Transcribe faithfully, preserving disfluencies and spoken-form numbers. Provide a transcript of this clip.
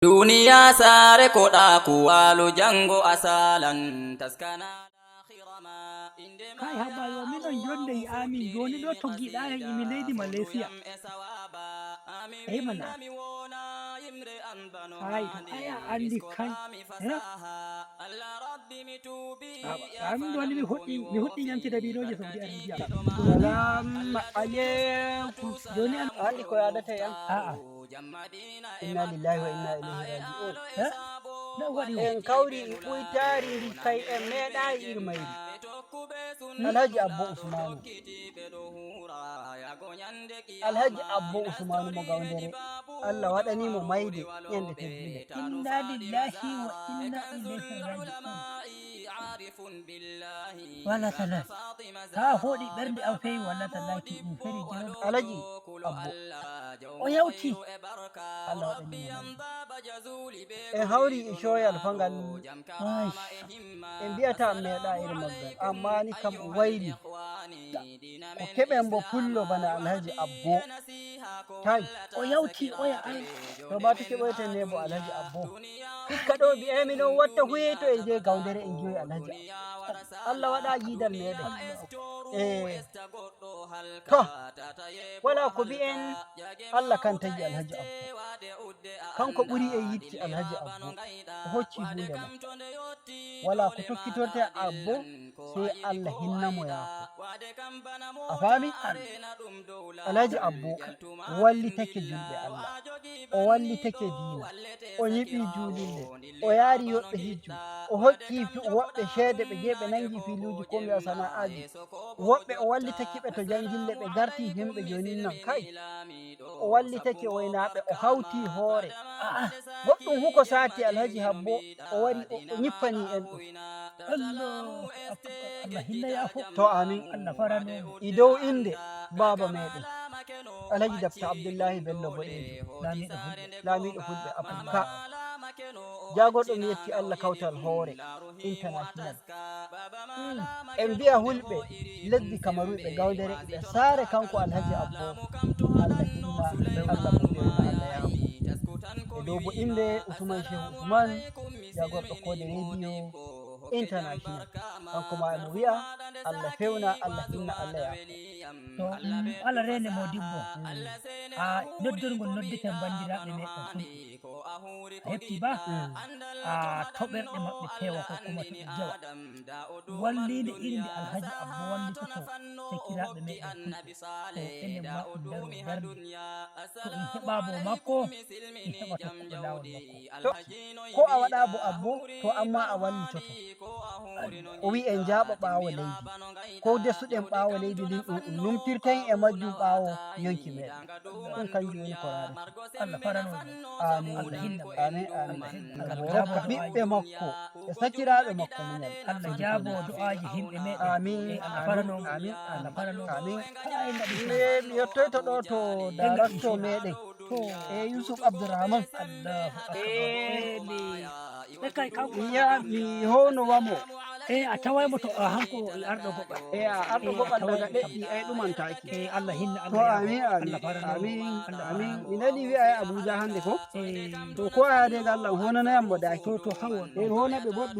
Duniya saare ko ɗa ko waalo, janngo a salan taskana laakhira ma. Inde ma kay, haba yo, minon jonde yi'amin jooni ɗo, to giɗa en imi leydi Malaysia. Eyi mana. Hay, to aya andi kan. Eh? Awa, an ɗo ni mi fuɗɗi, mi fuɗɗi ñamtude dabinoje Saudi Arabia. Salam aleykum. Joni an andi ko yadata yan? A'a. Inna lillahi wa inna ilayhi raji'un. Eh? No waɗi o? En kawri e ɓuytaari ndi kay en meeɗaayi iri mayri. Alhaji Abbo Usmanu. Alhaji Abbo Usmanu mo Gawndere. Allah waɗani mo mayde ñande teddunde. Inna lillahi wa inna ilayhi raji'un. Wala tala. Ka hoɗi ɓernde am fewi, wala tala ki ɗum feri jawdi. Alhaji Abbo. O yawti. Allah waɗani mo mayde. En hawri e coyal fangal. Ay. En mbiyata meeɗa iri maggal. Amma ni kam o wayli. Ko keɓen mbo pullo bana Alhaji Abbo. Tay. O yawti oya ay. To ba to keɓoyte nebo Alhaji Abbo. Hikka ɗo mbi'aymi non watta huye to en jeyi Gawndere en joyi Alhaji Abbo. Allah waɗa jiidal meɗen. Eh. To. Wala ko mbi'en Allah kan tagi Alhaji Abbo. Kanko ɓuri e yiɗki Alhaji Abbo. O hocci huunde ma. Wala ko tokkitorte Abbo. Sey Allah hinna mo yaafo. A faami? Alhaji Abbo wallitake julɓe Allah. O wallitake diina. O nyiɓi juulirde. O yaari woɓɓe hijju. O hokki fi-, woɓɓe ceede ɓe jeyi ɓe nangi filuuji ko mbiya sana'aaji. Woɓɓe o wallitaki ɓe to janngille ɓe garti himɓe jooni nan kay. O wallitake waynaaɓe, o hawti hoore. Goɗɗum hu ko saati Alhaji Habbo, o wari o, o nyippani en ɗum. Allahu akbar. Allah hinna yaafo. To amin. Allah farano. E dow innde baaba meɗen. Alhaji Dabta Abdullahi Bello Boɗeejo. Laamiiɗo Fulɓe. Laamiiɗo Fulɓe Afirka. Jaagorɗo mi yetti Allah kawtal hoore. International. En mbiya hulɓe lesdi Kamaru ɓe Gawndere ɓe saare kanko Alhaji Abbo. Allah hinna, Allah mo fewna, Allah yaafo. E dow bo innde Usman Shehu Usman, jagorɗo Koode Radio International. Kanko ma emo wiya, Allah fewna, Allah hinna, Allah yaafo. To, mm, Allah reene modibbo. Mm. A noddorgol noddeten banndiraaɓe meɗen fulɓe. A heɓti ba? Mm. A toɓerɗe maɓɓe peewa ko kuma to ɗi jewa. Walliinde iri nde Alhaji Abbo wallitoto sakiraaɓe meɗen fulɓe. To enen ma en ndaru darnde. To en heɓaabo makko, en heɓa tokkuɓe laawol makko. To, ko a waɗaabo Abbo, to amma a wallitoto. O wi'i en njaaɓa ɓaawo leydi. Ko desuɗen ɓaawo leydi ndin, ɗum, ɗum numtirten e majjum ɓaawo yonki meɗen. Ɗum kanjum woni ko raari. Allah farano mo. Amin. Allah hinna mo. Amin, amin. Allah hinna mo. Allah hokka ɓiɓɓe makko e sakiraaɓe makko muñal. Allah jaabo du'aaji himɓe meɗen. Amin. Eh, Allah farano mo. Amin. Allah farano mo. Amin. Kala en ngaɗi. Mi, mi yettoyto ɗo to darakto meɗen. To. E Yusuf Abdourahman. Allahu akbar. Eh, mi. Ɓe kay kanko. Mi yaha, mi howno wamo. Eh, a taway mo to, a, hanko arɗo goɓal. Eh, a arɗo goɓal daga leƴƴi, ay ɗumantaaki. Eh, Allah hinna, to, Allah amin, amin, Allah farano. Amin, Allah amin. Farano. Mi nani wi'a e Abuja hannde ko? Eh. To, ko a yaade ngal lan, honana yam mo daaki. To, to, hawo. Eh, hona ɓe boɗɗum.